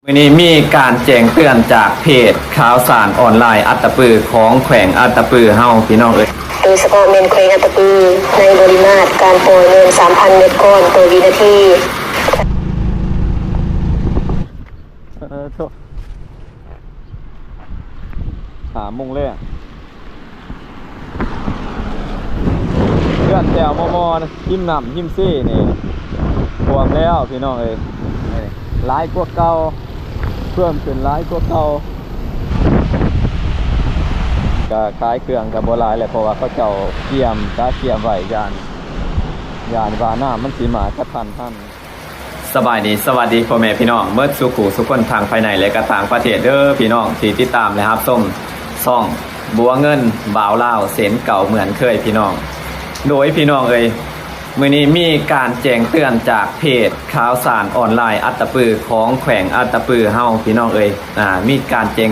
ມື້ນີ້ມີການແຈ້ງເຕືອນຈາກເພຈຂ່າວສານອອນລາຍອັດຕະປືຂອງແຂວງອັດຕະປືເຮົາ ພີ່ນ້ອງເອີຍ. ໂດຍສະເພາະແມ່ນແຂວງອັດຕະປື ໃນບໍລິມາດການປ່ອຍແມ່ນສາມພັນແມັດກ້ອນຕໍ່ວິນາທີ. ເອີ ໂທ້ ຫ້າໂມງແລງ. ເຮືອນແຖວມໍ່ໆ ນະ ຮິມນ້ຳຮິມເຊນີ້ຖ້ວມແລ້ວພີ່ນ້ອງເອີຍ, ຫຼາຍກວ່າເກົ່າ, ເພີ່ມຂຶ້ນຫຼາຍກວ່າເກົ່າ. ກະຂາຍເຄື່ອງກະບໍ່ຫຼາຍແຫຼະ ເພາະວ່າເຂົາເຈົ້າກຽມ ກະກຽມໄວ້ ຢ້ານ ຢ້ານວ່ານ້ຳມັນຊິມາກະທັນຫັນ. ສະບາຍດີ ສະຫວັດດີພໍ່ແມ່ພີ່ນ້ອງເໝິດສູ່ຄູ່ສູ່ຄົນ ທັງພາຍໃນ ແລະ ກະຕ່າງປະເທດເດີພີ່ນ້ອງ ທີ່ຕິດຕາມ ແລະ ຮັບຊົມຊ່ອງບົວເງິນບ່າວລາວເຊັ່ນເກົ່າເໝືອນເຄີຍພີ່ນ້ອງ. ໂດຍພີ່ນ້ອງເອີຍ ມື້ນີ້ມີການແຈ້ງເຕືອນຈາກເພຈຂ່າວສານອອນລາຍອັດຕະປືຂອງແຂວງອັດຕະປືເຮົາ ພີ່ນ້ອງເອີຍ. ອາ ມີການແຈ້ງ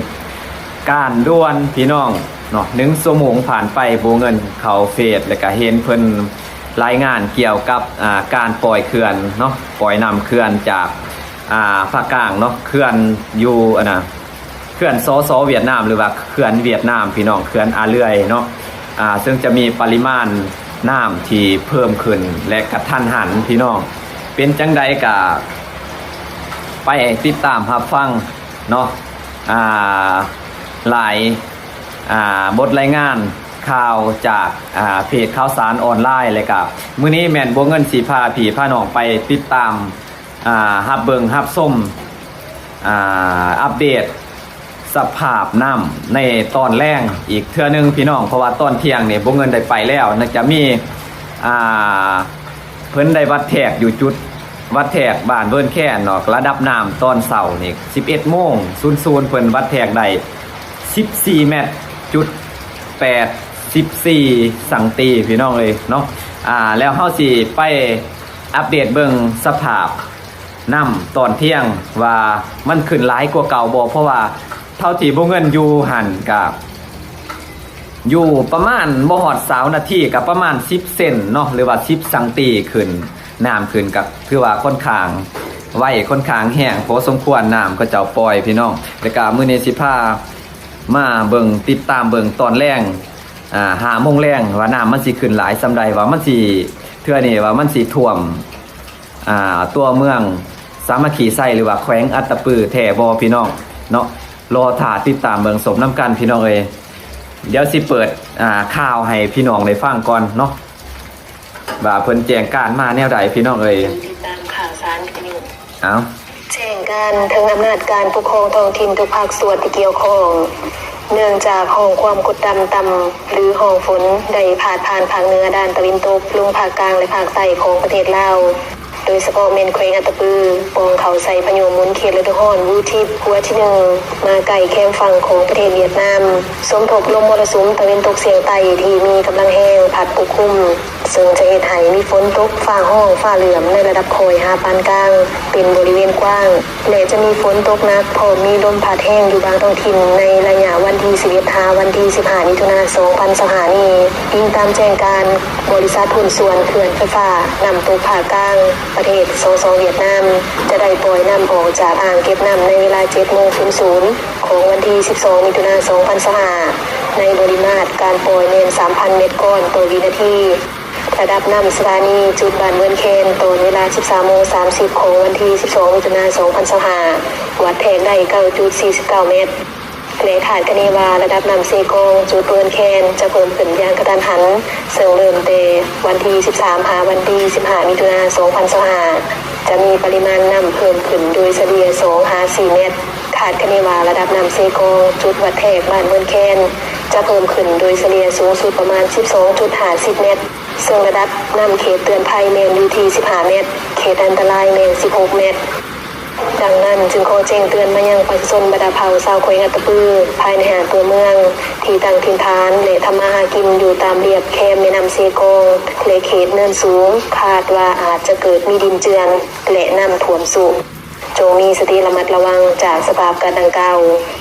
ການດ່ວນພີ່ນ້ອງເນາະ, ໜຶ່ງຊົ່ວໂມງຜ່ານໄປ ບົວເງິນເຂົ້າເຟສ ແລະ ກະເຫັນເພິ່ນ ລາຍງານກ່ຽວກັບ ອາ ການປ່ອຍເຂື່ອນເນາະ, ປ່ອຍນ້ຳເຂື່ອນຈາກ ອາ ພາກກາງເນາະ, ເຂື່ອນຢູ່ ອັນນະ ເຂື່ອນ ສສ ຫວຽດນາມ ຫຼືວ່າເຂື່ອນຫວຽດນາມ ພີ່ນ້ອງ, ເຂື່ອນອາເລື່ອຍເນາະ, ອາ ເຊິ່ງຈະມີປະລິມານນ້ຳທີ່ເພີ່ມຂຶ້ນ ແລະ ກະທັນຫັນ ພີ່ນ້ອງ. ເປັນຈັ່ງໃດກະໄປຕິດຕາມຮັບຟັງເນາະ, ອາ ຫຼາຍ ອາ ບົດລາຍງານ ຂ່າວຈາກ ອາ ເພຈຂ່າວສານອອນລາຍ ແລະກະມື້ນີ້ແມ່ນບົວເງິນຊິພາພີ່ພານ້ອງໄປຕິດຕາມ ອາ ຮັບເບິ່ງຮັບຊົມ ອາ ອັບເດດສະພາບນ້ຳໃນຕອນແລງອີກເທື່ອໜຶ່ງພີ່ນ້ອງ, ເພາະວ່າຕອນທ່ຽງນີ້ບົວເງິນໄດ້ໄປແລ້ວ ໜ້າຈະມີ ອາ ເພິ່ນໄດ້ວັດແທກຢູ່ຈຸດວັດແທກບ້ານເວີນແຄນເນາະ, ລະດັບນ້ຳຕອນເຊົ້ານີ້ ສິບເອັດໂມງສູນສູນ ເພິ່ນວັດແທກໄດ້ສິບສີ່ແມັດຈຸດແປດສິບສີ່ສັງຕີ ພີ່ນ້ອງເອີຍເນາະ. ອາ ແລ້ວເຮົາຊິໄປອັບເດດເບິ່ງສະພາບນ້ຳຕອນທ່ຽງວ່າມັນຂຶ້ນຫຼາຍກວ່າເກົ່າບໍ່, ເພາະວ່າເທົ່າທີ່ບົວເງິນຢູ່ຫັ້ນກະ ຢູ່ປະມານບໍ່ຮອດຊາວນາທີ ກະປະມານສິບເຊັນເນາະ ຫຼືວ່າສິບສັງຕີຂຶ້ນ, ນ້ຳຂຶ້ນກະຖືວ່າຂ້ອນຂ້າງໄວ ຂ້ອນຂ້າງແຮງພໍສົມຄວນ ນ້ຳເຂົາເຈົ້າປ່ອຍພີ່ນ້ອງ. ແລ້ວກະມື້ນີ້ຊິພາມາເບິ່ງ ຕິດຕາມເບິ່ງຕອນແລງ ອາ ຫ້າໂມງແລງ ວ່ານ້ຳມັນຊິຂຶ້ນຫຼາຍສ່ຳໃດ, ວ່າມັນຊິ ເທື່ອນີ້ວ່າມັນຊິຖ້ວມ ອາ ຕົວເມືອງສາມັກຄີໄຊ ຫຼືວ່າແຂວງອັດຕະປືແທ້ບໍ່ພີ່ນ້ອງເນາະ. ລໍຖ້າຕິດຕາມເບິ່ງຊົມນຳກັນພີ່ນ້ອງເອີຍ. ດຽວຊິເປີດ ອາ ຂ່າວໃຫ້ພີ່ນ້ອງໄດ້ຟັງກ່ອນເນາະ ວ່າເພິ່ນແຈ້ງການມາແນວໃດພີ່ນ້ອງເອີຍ. ຕິດຕາມຂ່າວສານວິທະຍຸ ເອົາ ແຈ້ງການເຖິງອຳນາດການປົກຄອງທ້ອງຖິ່ນທຸກພາກສ່ວນທີ່ກ່ຽວຂ້ອງ. ເນື່ອງຈາກຮ່ອງຄວາມກົດດຳຕ່ຳ ຫຼື ຮ່ອງຝົນໄດ້ພາດຜ່ານພາກເໜືອດ້ານຕາເວັນຕົກ ລົງພາກກາງ ແລະ ພາກໃຕ້ຂອງປະເທດລາວ, ໂດຍສະເພາະແມ່ນແຂວງອັດຕະປື, ປ່ອງເຂົ້າໃສ່ພາຍຸໝູນເຂດລະດູຮ້ອນ ວູທິບ ຫົວທີໜຶ່ງ ມາໃກ້ແຄມຝັ່ງຂອງປະເທດຫວຽດນາມ, ສົມທົບລົມມໍລະສຸມຕາເວັນຕົກສຽງໃຕ້ທີ່ມີກຳລັງແຮງພັດປົກຄຸມ, ເຊິ່ງຈະເຮັດໃຫ້ມີຝົນຕົກ, ຟ້າຮ້ອງ, ຟ້າເຫຼື້ອມໃນລະດັບຄ່ອຍຫາປານກາງເປັນບໍລິເວນກວ້າງ ແລະ ຈະມີຝົນຕົກໜັກ ພ້ອມມີລົມພັດແຮງຢູ່ບາງທ້ອງຖິ່ນໃນໄລຍະວັນທີສິບເອັດ ຫາວັນທີສິບຫ້າ ມິຖຸນາ ສອງພັນຊາວຫ້ານີ້, ອີງຕາມແຈ້ງການບໍລິສັດຫຸ້ນສ່ວນເຂື່ອນໄຟຟ້ານ້ຳຕົກພາກກາງ ປະເທດ ສສ ຫວຽດນາມ ຈະໄດ້ປ່ອຍນ້ຳອອກຈາກອ່າງເກັບນ້ຳໃນເວລາ ເຈັດໂມງສູນສູນ ຂອງວັນທີສິບສອງ ມິຖຸນາ ສອງພັນຊາວຫ້າ ໃນບໍລິມາດການປ່ອຍແມ່ນ ສາມພັນແມັດກ້ອນຕໍ່ວິນາທີ. ລະດັບນ້ຳສະຖານີຈຸດບ້ານເວີນແຄນ ຕອນເວລາ ສິບສາມໂມງສາມສິບ ຂອງວັນທີສິບສອງ ມິຖຸນາ ສອງພັນຊາວຫ້າ ວັດແທກໄດ້ ເກົ້າຈຸດສີ່ສິບເກົ້າແມັດ ແລະ ຄາດຄະເນວ່າລະດັບນ້ຳເຊກອງຈຸດເວີນແຄນຈະເພີ່ມຂຶ້ນຢ່າງກະທັນຫັນ ເຊິ່ງເລີ່ມແຕ່ວັນທີສິບສາມ ຫາວັນທີສິບຫ້າ ມິຖຸນາ ສອງພັນຊາວຫ້າ ຈະມີປະລິມານນ້ຳເພີ່ມຂຶ້ນໂດຍສະເລ່ຍ ສອງ ຫາ ສີ່ແມັດ. ຄາດຄະເນວ່າລະດັບນ້ຳເຊກອງຈຸດວັດແທກບ້ານເວີນແຄນຈະເພີ່ມຂຶ້ນໂດຍສະເລ່ຍສູງສຸດປະມານ ສິບສອງຈຸດຫ້າສິບແມັດ. ເຊິ່ງລະດັບນ້ຳເຂດເຕືອນໄພແມ່ນຢູ່ທີ່ ສິບຫ້າແມັດ, ເຂດອັນຕະລາຍແມ່ນ ສິບຫົກແມັດ. ດັ່ງນັ້ນຈຶ່ງຂໍແຈ້ງເຕືອນມາຍັງປະຊາຊົນບັນດາເຜົ່າຊາວແຂວງອັດຕະປື ພາຍໃນຫ້າຕົວເມືອງ ທີ່ຕັ້ງຖິ່ນຖານ ແລະ ທຳມາຫາກິນຢູ່ຕາມລຽບແຄມແມ່ນ້ຳເຊກອງ ແລະ ເຂດເນີນສູງ, ຄາດວ່າອາດຈະເກີດມີດິນເຈື່ອນ ແລະ ນ້ຳຖ້ວມສູງ. ຈົ່ງມີສະຕິລະມັດລະວັງຈາກສະພາບອາກາດດັ່ງກ່າວ.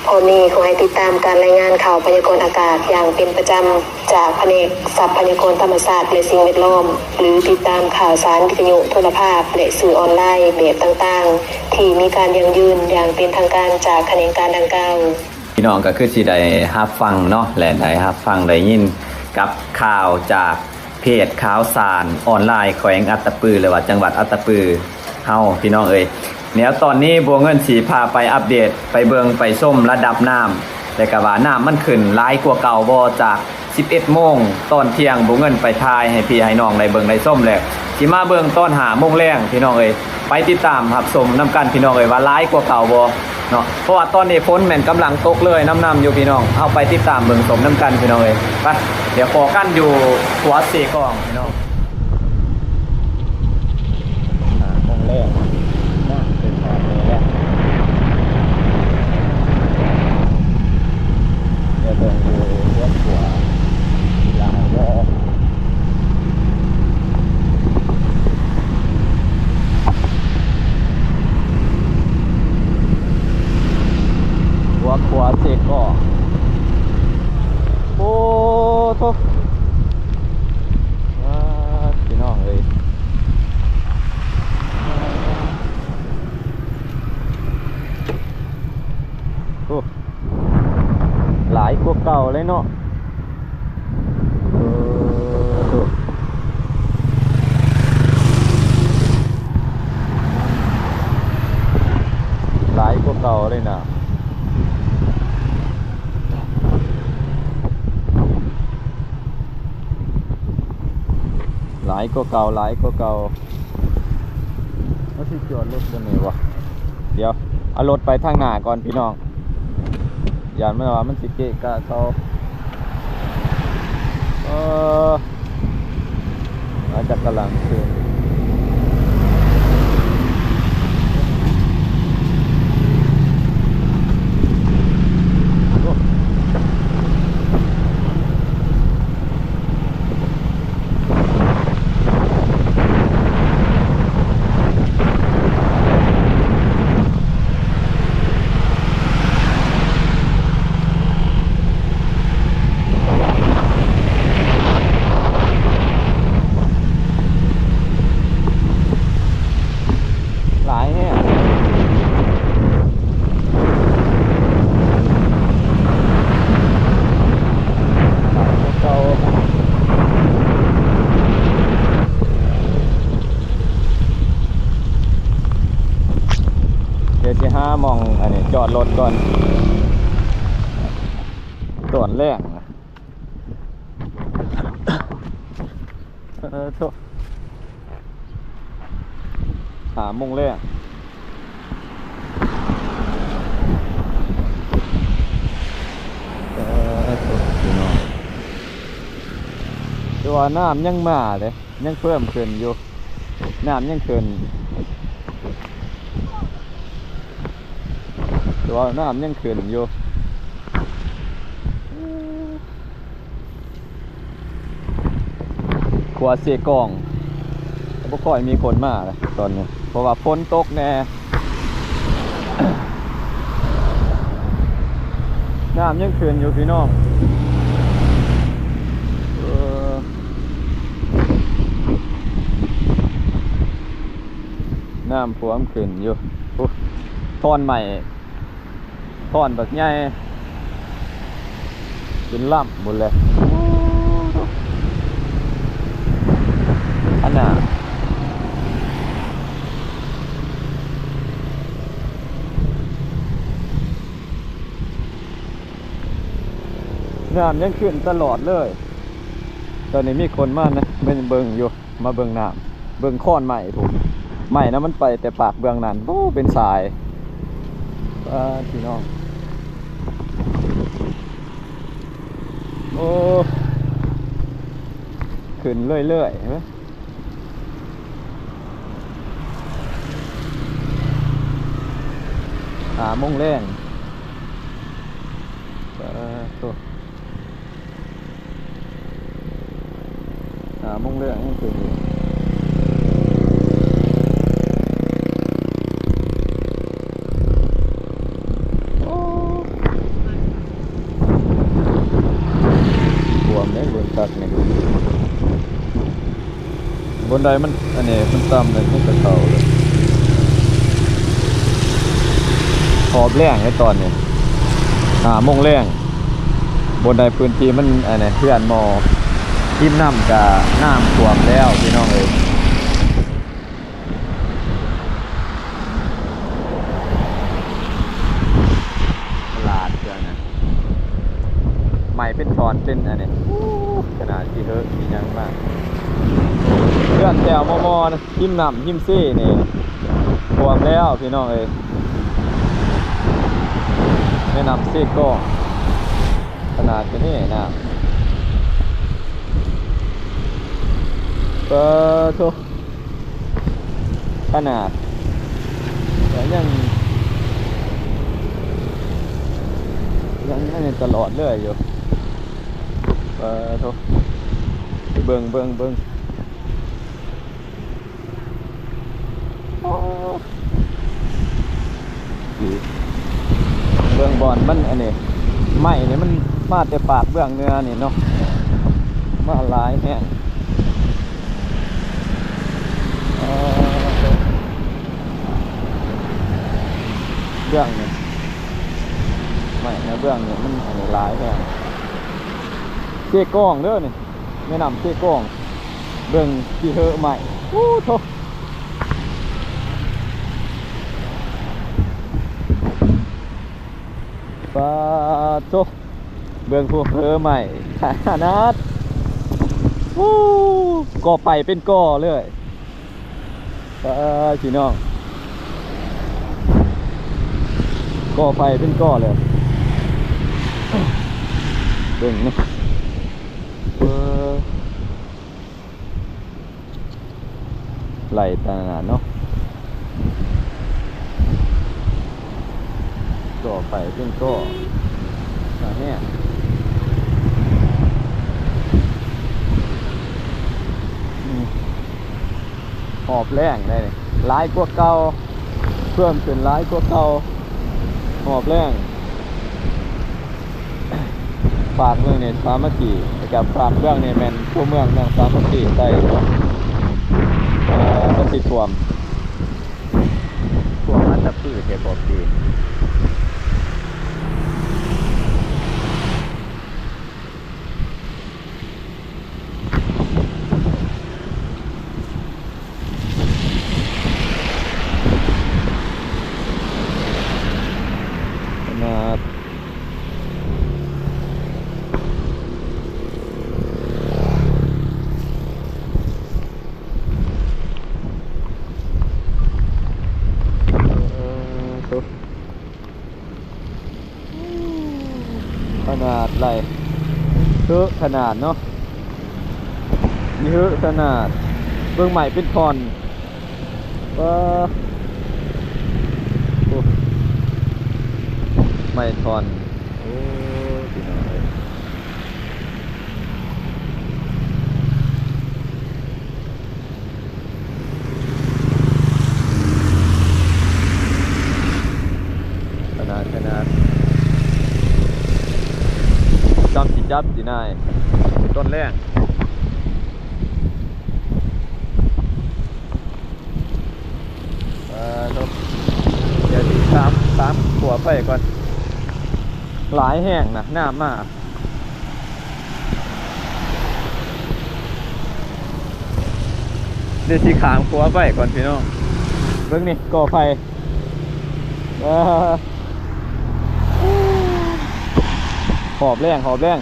ພ້ອມນີ້ຂໍໃຫ້ຕິດຕາມການລາຍງານຂ່າວພະຍາກອນອາກາດຢ່າງເປັນປະຈຳ ຈາກພະແນກຊັບພະຍາກອນທຳມະຊາດ ແລະ ສິ່ງແວດລ້ອມ ຫຼື ຕິດຕາມຂ່າວສານວິທະຍຸ, ໂທລະພາບ ແລະ ສື່ອອນລາຍແບບຕ່າງໆ ທີ່ມີການຢັ້ງຢືນຢ່າງເປັນທາງການຈາກຂະແໜງການດັ່ງກ່າວ. ພີ່ນ້ອງກໍຄືຊິໄດ້ຮັບຟັງເນາະ ແລະ ໄດ້ຮັບຟັງໄດ້ຍິນກັບຂ່າວຈາກ ເພຈຂ່າວສານອອນລາຍແຂວງອັດຕະປື ຫຼືວ່າຈັງຫວັດອັດຕະປືເຮົາ ພີ່ນ້ອງເອີຍ. ແນວຕອນນີ້ບົວເງິນຊິພາໄປອັບເດດ ໄປເບິ່ງໄປຊົມລະດັບນ້ຳ ແລະກະວ່ານ້ຳມັນຂຶ້ນຫຼາຍກວ່າເກົ່າບໍ່ ຈາກສິບເອັດໂມງຕອນທ່ຽງ ບົວເງິນໄປຖ່າຍໃຫ້ພີ່ໃຫ້ນ້ອງໄດ້ເບິ່ງໄດ້ຊົມ ແລ້ວຊິມາເບິ່ງຕອນຫ້າໂມງແລງ ພີ່ນ້ອງເອີຍ. ໄປຕິດຕາມຮັບຊົມນຳກັນ ພີ່ນ້ອງເອີຍ ວ່າຫຼາຍກວ່າເກົ່າບໍ່ເນາະ ເພາະວ່າຕອນນີ້ຝົນແມ່ນກຳລັງຕົກເລີຍ ນຳໆຢູ່ ພີ່ນ້ອງ. ເຮົາໄປຕິດຕາມເບິ່ງຊົມນຳກັນ ພີ່ນ້ອງເອີຍ. ໄປ ດຽວພໍ້ກັນຢູ່ຂົວເຊກອງ ພີ່ນ້ອງ. ຫ້າໂມງແລງ ນ້ຳເປັນແບບນີ້ແຫຼະ ດຽວເບິ່ງຢູ່ຫົວຂົວຫຼາຍບໍ່. ຫົວຂົວເຊກອງ ໂອ້ໂທ້ ປາດ ພີ່ນ້ອງເອີຍ ໂອ້ ຫຼາຍກວ່າເກົ່າເລີຍເນາະ. ເອີ ຫຼາຍກວ່າເກົ່າເລີຍນະ ຫຼາຍກວ່າເກົ່າ ຫຼາຍກວ່າເກົ່າ. ເຮົາຊິຈອດລົດບ່ອນນີ້ວະ? ດຽວ ເອົາລົດໄປທາງໜ້າກ່ອນ ພີ່ນ້ອງ. ຢ້ານມັນວ່າມັນຊິເກະກະເຂົາ ເອີ ມາຈາກກະຫຼັງຄືນ ຫຼາຍແຮງ ຫຼາຍກວ່າເກົ່າ. ດຽວຊິຫາໝ່ອງອັນນີ້ຈອດລົດກ່ອນ ຕອນແລງນະ ເອີ ໂທ້ ຫ້າໂມງແລງ ເອີ ໂທ້ ພີ່ນ້ອງ ແຕ່ວ່ານ້ຳຍັງມາເດ້ ຍັງເພີ່ມຂຶ້ນຢູ່ ນ້ຳຍັງຂຶ້ນ ແຕ່ວ່ານ້ຳຍັງຂຶ້ນຢູ່ ຂົວເຊກອງ ບໍ່ຄ່ອຍມີຄົນມາເດ້ຕອນນີ້ ເພາະວ່າຝົນຕົກແດ່ ນ້ຳຍັງຂຶ້ນຢູ່ ພີ່ນ້ອງ ເອີ ນ້ຳຖ້ວມຂຶ້ນຢູ່ ໂອ້ ທ່ອນໄມ້ ທ່ອນບັກໃຫຍ່ ເປັນລຳພຸ້ນແຫຼະ ອັນນ່າ ນ້ຳຍັງຂຶ້ນຕະຫຼອດເລີຍ ຕອນນີ້ມີຄົນມານະ ເບິ່ງ ເບິ່ງຢູ່ ມາເບິ່ງນ້ຳ ເບິ່ງຂອນໄມ້ພຸ້ນ ໄມ້ນະມັນໄປແຕ່ປາກເບື້ອງນັ້ນ ໂອ້ ເປັນສາຍ ປາດ ພີ່ນ້ອງ ໂອ້ ຂຶ້ນເລື້ອຍໆ ເຫັນບໍ່? ຫ້າໂມງແລງ ປາດໂທ້ ຫ້າໂມງແລງຍັງຂຶ້ນຢູ່. ອັນໃດມັນ ອັນນີ້ມັນຕ່ຳເລີຍ ມັນກໍເຂົ້າເລີຍ. ຮອບແລງໃນຕອນນີ້ ຫ້າໂມງແລງ. ບ່ອນໃດພື້ນທີ່ມັນ ອັນນີ້ ເຮືອນໝໍ່ ລິມນ້ຳກໍນ້ຳຖ້ວມແລ້ວ ພີ່ນ້ອງເອີຍ. ຕະຫຼາດເທື່ອນະ ໄມ້ເປັນທ່ອນເປັນອັນນີ້ ໂອ້ ຂະໜາດທີ່ເຮີະມີຫຍັງມາ ເຮືອນແຖວມໍ່ໆນະ ຮິມນ້ຳຮິມເຊນີ້ຖ້ວມແລ້ວ ພີ່ນ້ອງເອີຍ. ແມ່ນ້ຳເຊກອງ ຂະໜາດແຕ່ນີ້ນະ ປາໂທ້. ຂະໜາດ ກໍຍັງ ຍັງ ຍັງຕະຫຼອດເລີຍຢູ່. ປາໂທ້ ເບິ່ງ ເບິ່ງ ເບິ່ງ ໂອ້ ເບິ່ງບ່ອນມັນ ອັນນີ້ ໄມ້ນີ້ມັນມາແຕ່ປາກເບື້ອງເໜືອນີ້ເນາະ ມາຫຼາຍແຮງ. ເອີ ເບື້ອງນີ້ ໄມ້ໃນເບື້ອງນີ້ມັນ ອັນນີ້ຫຼາຍແຮງ. ເຊກອງເດີນີ້ ແມ່ນ້ຳເຊກອງ. ເບິ່ງຂີ້ເຫີໄມ້ ໂອ້ໂທ້ ປາໂທ້ ເບິ່ງຜູ້ເຫີໄມ້ ຂະໜາດ ໂອ້ ກໍໄຟເປັນກໍເລີຍ ປາ ພີ່ນ້ອງ ກໍໄຟເປັນກໍເລີຍ ເບິ່ງນີ້ ເອີ ໄລ່ຕາໜ້າເນາະ ກໍໄຟເປັນກໍ ໜ້າແຮງ ອືມ ຮອບແລງໄດ໋ ຫຼາຍກວ່າເກົ່າ ເພີ່ມຂຶ້ນຫຼາຍກວ່າເກົ່າ ຮອບແລງ. ຟາກເມືອງນີ້ສາມັກຄີ ແລ້ວກໍຟາກເມືອງນີ້ແມ່ນຕົວເມືອງ ເມືອງສາມັກຄີໃຕ້ ເອີ ມັນຊິຖ້ວມ ຖ້ວມອັດຕະປືແທ້ບໍ່ປີ. ຂະໜາດ ເອີ ໂຕ ຂະໜາດໄຫຼເຮີະຂະໜາດເນາະ ມີເຮີະຂະໜາດ ເບິ່ງໄມ້ເປັນທ່ອນ ປາ ໂອ້ ໄມ້ທ່ອນ ໂອ້ ພີ່ນ້ອງເອີຍ. ຂະໜາດ ຂະໜາດ ຈຳຊິຈັບຊິນາຍ ຕົ້ນແລງ ເອີ ດຽວຊິຂ້າມ ຂ້າມຂົວໄປກ່ອນ ຫຼາຍແຮງນະ ນ້ຳມາ. ດຽວຊິຂ້າມຂົວໄປກ່ອນພີ່ນ້ອງ ເບິ່ງນີ້ ກໍໄຟ ເອີ ຮອບແລງ ຮອບແລງ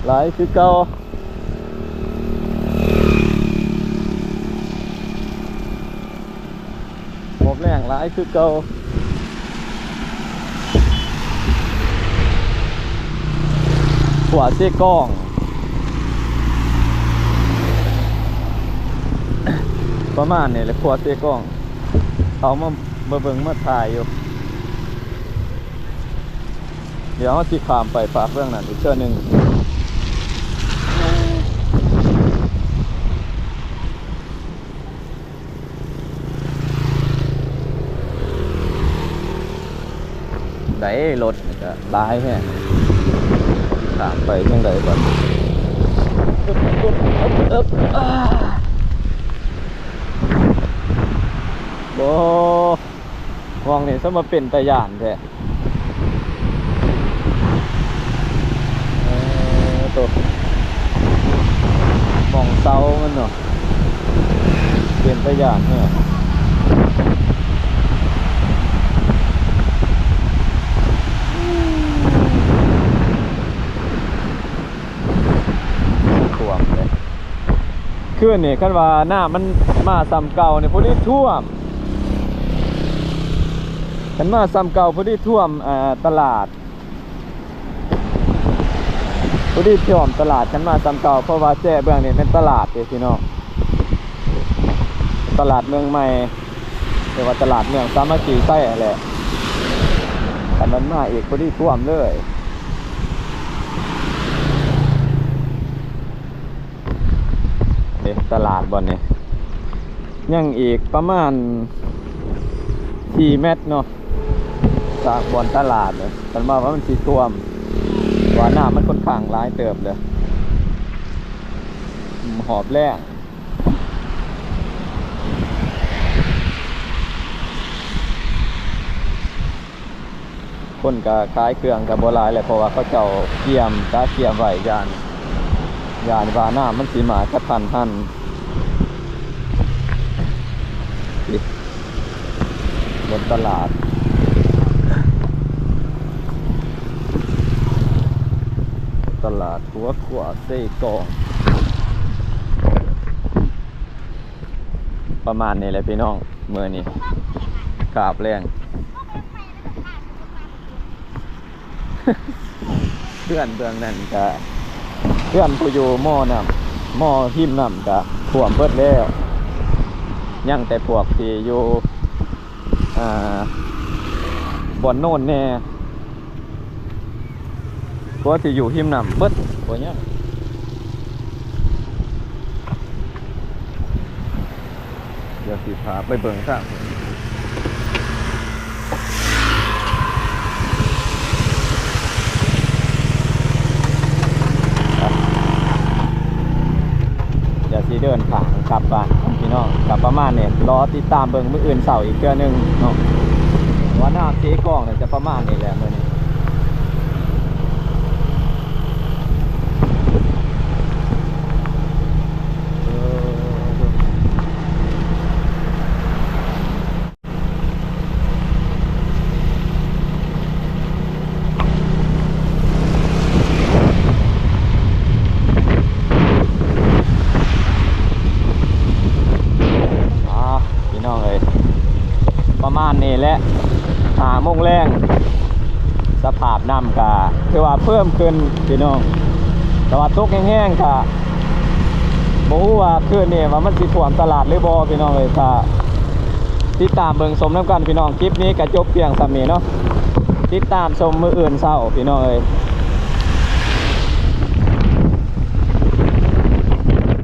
ຫຼາຍຄືເກົ່າ. ຮອບແລງຫຼາຍຄືເກົ່າ ຂົວເຊກອງ ປະມານນີ້ແຫຼະ ຂົວເຊກອງ ເອົາມາ ມາເບິ່ງມາຖ່າຍຢູ່ ດຽວເຮົາຊິຂ້າມໄປຟາກເບື້ອງນັ້ນອີກເທື່ອໜຶ່ງ. ໄດ້ ລົດນີ້ກະຫຼາຍແຮງ ຊິຂ້າມໄປຈັ່ງໃດບັດນີ້. ໂອ້ ໝ່ອງນີ້ຊ່າງມາເປັນຕາຢ້ານແທ້. ເອີ ໂຕ ໝ່ອງເຊົາມັນເນາະ ເປັນຕາຢ້ານແຮງ. ຖ້ວມເລີຍ ຄືນນີ້ຄັນວ່ານ້ຳມັນມາຊ່ຳເກົ່ານີ້ ພໍດີຖ້ວມ. ຄັນມາຊ່ຳເກົ່າ ພໍດີຖ້ວມ ເອີ ຕະຫຼາດ ພໍດີຖ້ວມຕະຫຼາດ ຄັນມາຊ່ຳເກົ່າ ເພາະວ່າແຈເບື້ອງນີ້ແມ່ນຕະຫຼາດເດ້ພີ່ນ້ອງ ຕະຫຼາດເມືອງໃໝ່ ຫຼືວ່າຕະຫຼາດເມືອງສາມັກຄີໄຊຫັ້ນແຫຼະ. ຄັນມັນມາອີກ ພໍດີຖ້ວມເລີຍ. ເດ້ ຕະຫຼາດບ່ອນນີ້ ຍັງອີກປະມານສີ່ແມັດເນາະ ຈາກບ່ອນຕະຫຼາດ. ຄັນວ່າມັນຊິຖ້ວມ ວ່ານ້ຳມັນຂ້ອນຂ້າງຫຼາຍເຕີບເດີ ຮອບແລ້ງ. ຄົນກໍຂາຍເຄື່ອງກໍບໍ່ຫຼາຍແຫຼະ ເພາະວ່າເຂົາເຈົ້າກຽມ ກະກຽມໄວ້ ຢ້ານ ຢ້ານວ່ານ້ຳມັນຊິມາກະທັນຫັນ. ນີ້ ບົນຕະຫຼາດ ຕະຫຼາດຫົວຂົວເຊກອງ ປະມານນີ້ແຫຼະພີ່ນ້ອງ. ມື້ນີ້ກາບແລງ ເຮືອນເບື້ອງນັ້ນກະ ເຮືອນຜູ້ຢູ່ມໍນ້ຳ ມໍຮິມນ້ຳກະຖ້ວມເບິດແລ້ວ ຍັງແຕ່ພວກທີ່ຢູ່ ອ່າ ບ່ອນໂນນແດ່ ພວກທີ່ຢູ່ຮິມນ້ຳເບິດ ບໍ່ຍັງ. ດຽວຊິພາໄປເບິ່ງທາງ ດຽວຊິເດີນທາງກັບບ້ານພີ່ນ້ອງ ກໍປະມານນີ້ ລໍຕິດຕາມເບິ່ງມື້ອື່ນເຊົ້າອີກເທື່ອໜຶ່ງເນາະ ວ່ານ້ຳເຊກອງ ຈະປະມານນີ້ແຫຼະມື້ນີ້. ອ່າ ພີ່ນ້ອງເອີຍ ປະມານນີ້ແຫຼະ ຫ້າໂມງແລງ ສະພາບນ້ຳກະຖືວ່າເພີ່ມຂຶ້ນພີ່ນ້ອງ ແຕ່ວ່າຕົກແຮງໆ ກະບໍ່ຮູ້ວ່າຄືນນີ້ວ່າມັນຊິຖ້ວມຕະຫຼາດຫຼືບໍ່ພີ່ນ້ອງເອີຍ. ກະຕິດຕາມເບິ່ງຊົມນຳກັນພີ່ນ້ອງ ຄລິບນີ້ກະຈົບພຽງສ່ຳນີ້ເນາະ ຕິດຕາມຊົມມື້ອື່ນເຊົ້າພີ່ນ້ອງເອີຍ.